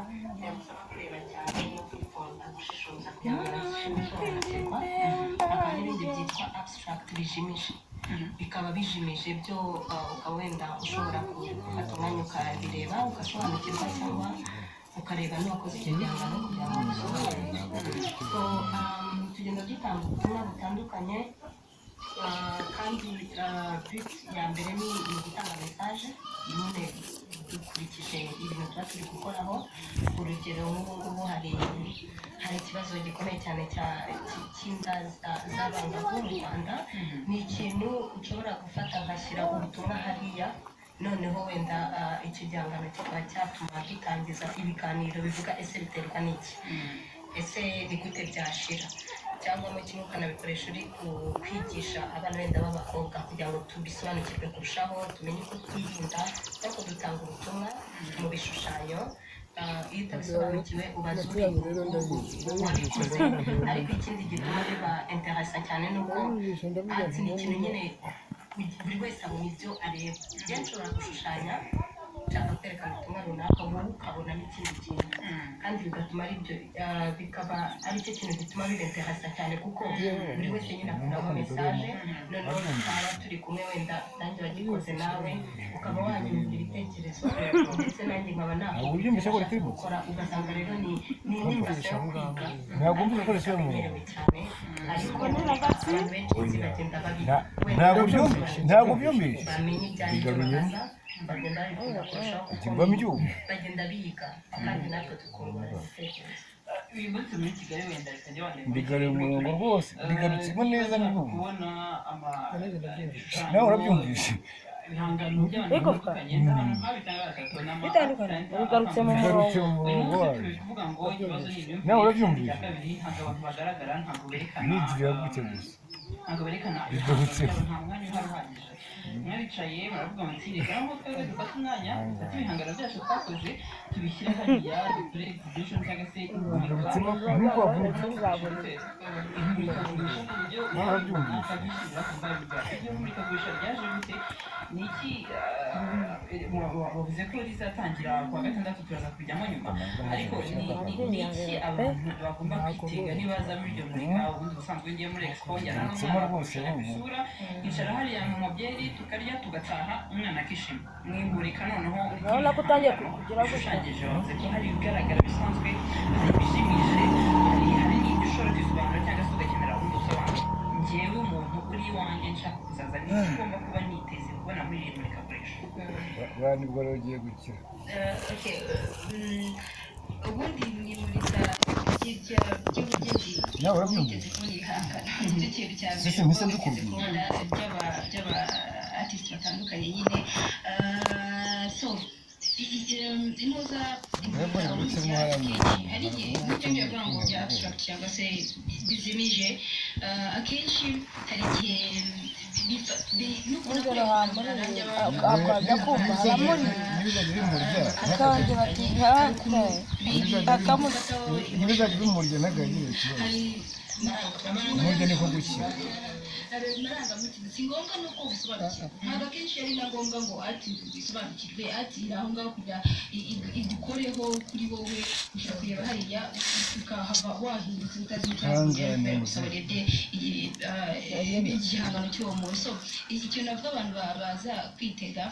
Biragusaba kureba cyane no kwitonda, gushishoza kugira ngo usobanukirwa. Hakaba n'ibindi byitwa abstract bijimije, bikaba bijimije byo, ukaba wenda ushobora gufata umwanya ukabireba ugasobanukirwa, cyangwa ukareba n'uwakoze icyo gihangano kugira ngo ubisobanukirwe. So tugenda dutanga ubutumwa butandukanye, kandi but ya mbere ni ugutanga message nyine dukurikije ibintu tuba turi gukoraho. Urugero, nk'ubu ngubu hari ikibazo gikomeye cyane cy'inda z'abangavu mu Rwanda. Ni ikintu nshobora gufata nkashyira ubutumwa hariya, noneho wenda icyo gihangano kikaba cyatuma dutangiza ibiganiro bivuga: ese biterwa n'iki? Ese ni gute byashira? Cyangwa mo kimwe ukanabikoresha uri kwigisha abana wenda b'abakobwa kugira ngo tubisobanukirwe kurushaho, tumenye uko twirinda. Ariko dutanga ubutumwa mu bishushanyo. Iyo utabisobanukiwe ubaza uri wabikoze. Ariko ikindi gituma biba intéressant cyane ni uko art ni ikintu nyine buri wese abona ibyo areba. Njye nshobora gushushanya nshaka kwerekana ubutumwa runaka, wowe ukabonamo ikindi kintu, kandi bigatuma ari byo, bikaba ari cyo kintu gituma biba intéressant cyane, kuko buri wese nyine akuramo message. Noneho twaba turi kumwe, wenda nanjye wagikoze, nawe ukaba wanyungura ibitekerezo, ndetse nanjye nkaba Ntabwo ubyumvise ko ritibutse? gukora, ugasanga rero ni inspiration yo kwiga. Ntabwo wumvise ko risubira mu murongo? Bimenyerewe cyane, ariko abantu benshi nzi bagenda babi Ntabwo byumvise, ntabwo byumvise. Bamenye ibyo ari byo, Bigaruye. bakaza bagenda babikunda kurushaho, kuko Ikigwamo icyuma. bagenda biga kandi natwe tukungurana ibitekerezo. Uyu munsi muri Kigali wenda reka njye wenda Bigaruye umurongo rwose, bigarutsemo neza n'ubu. Kubona ama Nawe urabyumvise? ibihangano by'abantu Igufwa. batandukanye, ahantu nk'abitangaza tubona ama Bitandukanye. Bigarutse mu Bigarutse mu Uyu murongo munsi wayo. turi kuvuga ngo ikibazo ni imyumvire. Nawe urabyumvise? Icya kabiri, ntabwo abantu bagaragara, ntabwo berekana Nigirira gutya gusa. Ntabwo berekana Bigarutse. ibihangano byabo, nta mwanya uhari uhagije. Mwaricaye muravuga muti: "Reka noneho twebwe dufate umwanya, dufate ibihangano byacu twakoze, tubishyire hariya, dukore exhibition cyangwa se imurika." Bigarutsemo nk'uko wavuga. Imurikagurisha ku buryo Nawe urabyumvise? akabyishimira, akumva biga. Iryo murikagurisha ryaje gute? Ni iki? Wavuze ko rizatangira kuwa gatandatu, turaza kujyamo nyuma, ariko ni iki abantu bagomba kwitega nibaza muri iryo murika? Ubundi ubusanzwe ngiye muri expo njyana Bigarutsemo n'umwana rwose, ku wumva. isura, nkicara hariya mu mabyeri, tukarya, tugataha, umwana akishima. Mwimurika noneho Urabona ko utangiye kugira gutya. bishushanyije, wavuze ko hari ibigaragara bisanzwe, hari ibijimije, hari n'ibyo ushobora kwisobanura cyangwa se ugakenera ubundi busobanuro. Njyewe umuntu uri iwanjye nshaka kuzaza, ni iki ngomba kuba niteze kubona muri iri murikagurisha? Buriya nibwo rero ugiye gukira. Okay, ubundi mu imurika ry'ubugeni Nawe urabyumvise? wigeze kubona ibihangano, nicyo kintu cya mbere Sisi mpise uba wigeze mbikubwira. kubona by'aba artist batandukanye nyine. So intuza Mwebwe bigarutsemo hariya mu hari igihe nk'ibyo ngiye kuvuga ngo bya abstract cyangwa se bizimije, akenshi hari igihe nubona Urugero muri akajya kumva haramuri Ntibizajya bimurya. akongera ati akamurya. Ntibizajya bimurya, ntagagire ikibazo. Umurya niko gukira. Amarangamutima si ngombwa nuko ubisobanukirwa, ntabwo akenshi ari na ngombwa ngo ati ubisobanukirwe, ati iri aho ngaho kugira igukoreho kuri wowe. Ushobora kureba hariya ukahava wahindutse utazi icyakuye kubera gusa warebye igihangano cy'uwo muntu. So ikintu navuga abantu baza kwitega,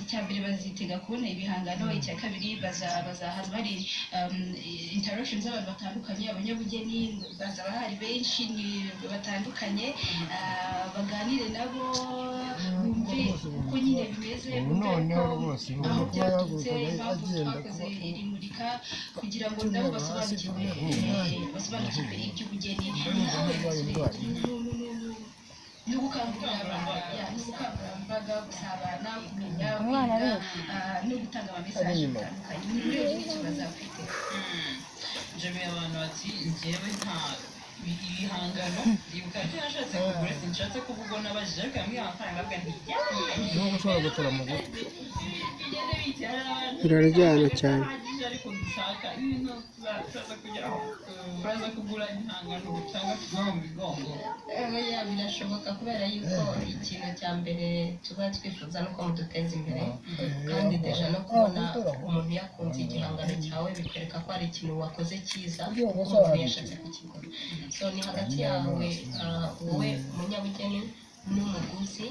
icya mbere bazitega kubona ibihangano, icya kabiri bazahaza hari interaction z'abantu batandukanye, abanyabugeni bazaba bahari benshi ni batandukanye, baganire nabo, bumve uko nyine bimeze, Ubu bumve noneho uko rwose aho ubu byaturutse, yahagurukaga impamvu agenda twakoze kuba iri murika, kugira ngo nabo cyumweru hasi basobanukirwe cyumweru basobanukirwe iby'ubugeni Ndumva ntarwaye indwara. No gukangurira abantu, ya, no ubukangurambaga, gusabana, kumenya, Umwana kwiga, ariga. No gutanga ama message Ari inyuma. atandukanye. Ni urebye n'icyo bazakwitega. Jamiya, abantu bati: "Njyewe nta ibihangano ndibuka ibyo nashatse kugura, sinshatse kuvuga uwo nabajije, ariko yambwiye amafaranga, avuga nti Nubwo ushobora gutora mu gutwi. bigende bicara abantu Biraryana cyane. ahagije." Ariko dushaka ibintu turaza kugeraho, turaza kugura ibihangano cyangwa tuva mu migongo. Oya, birashoboka, kubera yuko ikintu cya mbere tuba twifuza ni uko muduteza imbere. Kandi déjà no kubona umuntu yakunze igihangano cyawe bikwereka ko hari ikintu wakoze cyiza, kuko umuntu yashatse kukigura. So ni hagati yawe, wowe umunyabugeni n'umuguzi,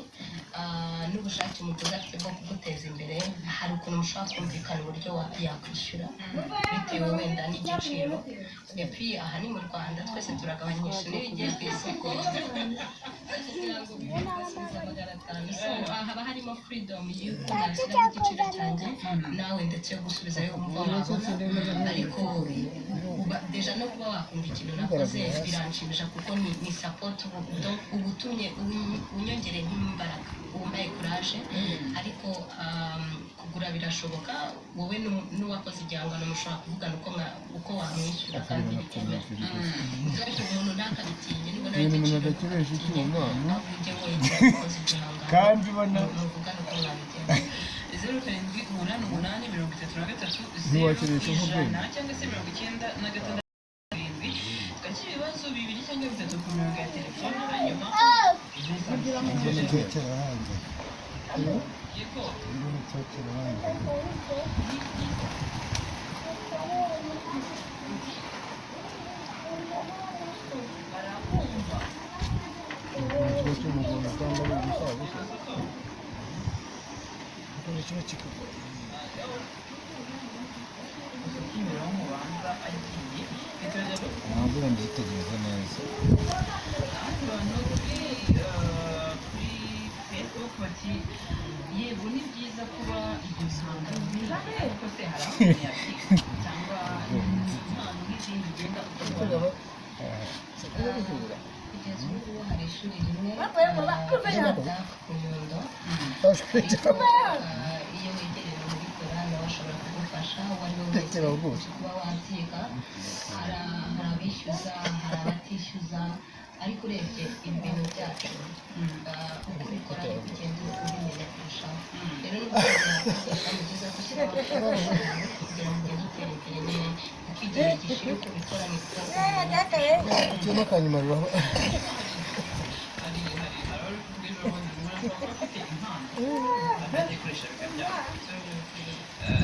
n'ubushake umuguzi afite bwo kuguteza imbere. Hari ukuntu mushobora kumvikana uburyo yakwishyura bitewe wenda n'igiciro. Et puis aha ni mu Rwanda, twese turagabanyisha. Niyo ugiye ku isoko kugira ngo bibiri basubiza 500. So haba harimo freedom y'uko nashyiraho igiciro cyanjye nawe, ndetse yo gusubizayo wumva wabona. Ariko déjà no kuba wakunda ikintu nakoze biranshimisha, kuko ni support. Donc uba utumye unyongereye nk'imbaraga, umpaye courage. Ariko kugura birashoboka, wowe n'uwakoze igihangano mushobora kuvugana uko wamwishyura kandi bikemewe. Donc umuntu ntakabitinye, nibona Ibintu umuntu igiciro adakoresha ntukabitinye, icyuma. Ahubwo ujye wegera uwakoze igihangano, Kandi ubona muvugane uko mwabigenza. 0788 33 0 Ntiwakirisha nk'ubwenge. 100 cyangwa se 96 7. Twakira ibibazo bibiri cyangwa bitatu ku mirongo ya telefone, hanyuma Tekera hanze. Yego. Tekera hanze. Barakumva. Ikigo cy'umuhondo cyangwa ari ubusa busa. Kuko kiba kikugora. Kimironko banza agiye ntitujya. Ntabwo mbyitegereza neza. Abandi bantu kuri Facebook bati: "Yego, ni byiza kuba ibyo bihangano byiza, ariko se hari aho umuntu yabyiga cyangwa impano nk'izindi ugenda ukabona?" Kugeza ubu ngubu hari ishuri rimwe rya ku Nyundo, ariko iyo wegereye ubikora nawe ashobora kugufasha, uwo ari we wese Tekera rwose. kuba wabyiga. Hari abishyuza, hari abatishyuza, ariko urebye ibintu byacu, uko ubikora niko ugenda ubimenya kurushaho. Rero niba yakwigisha, ni byiza gushyiraho kugira ngo ugende utera imbere nyine, kuko igihe gishira uko ubikora niko Icyuma kanyuma ruraho. Hari abari kuvuga ejo bundi ngo umuntu ashobora kuba afite impano akazikoresha bikabyara.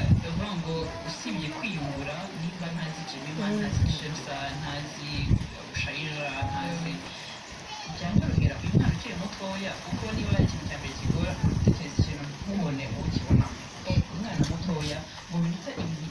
Ni ukuvuga ngo usibye kwiyungura, nimba ntazi Jemima, ntazi Shemsa, ntazi Bushayija, ntazi, byanyorohera uyu mwana ukiri mutoya, kuko niba ari ikintu cya mbere kigora gutekereza ikintu ntubone ukibonamo. Umwana mutoya mu minota 2.